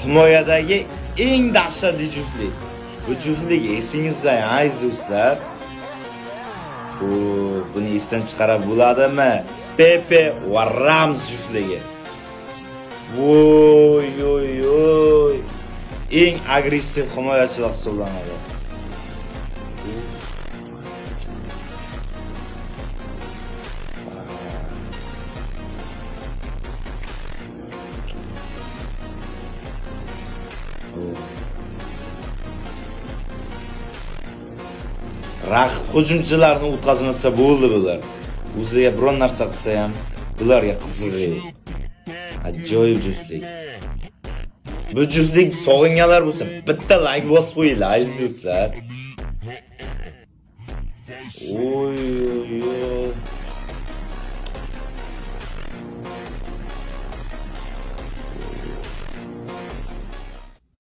Himoyadagi eng dahshatli juftlik. Bu juftlik esingizda, aziz do'stlar. Bu buni esdan chiqarib bo'ladimi? Pepe va Rams juftligi. Voy, oy, oy. Eng agressiv himoyachilar hisoblanadi. Raqib hujumchilarni o'tkazmasa bo'ldi bular. O'ziga biron narsa qilsa ham bularga qizig'i yo'q. Ajoyib juftlik. Bu juftlik sog'inganlar bo'lsa, bitta like bosib qo'yinglar, aziz do'stlar. Oy, oy, oy.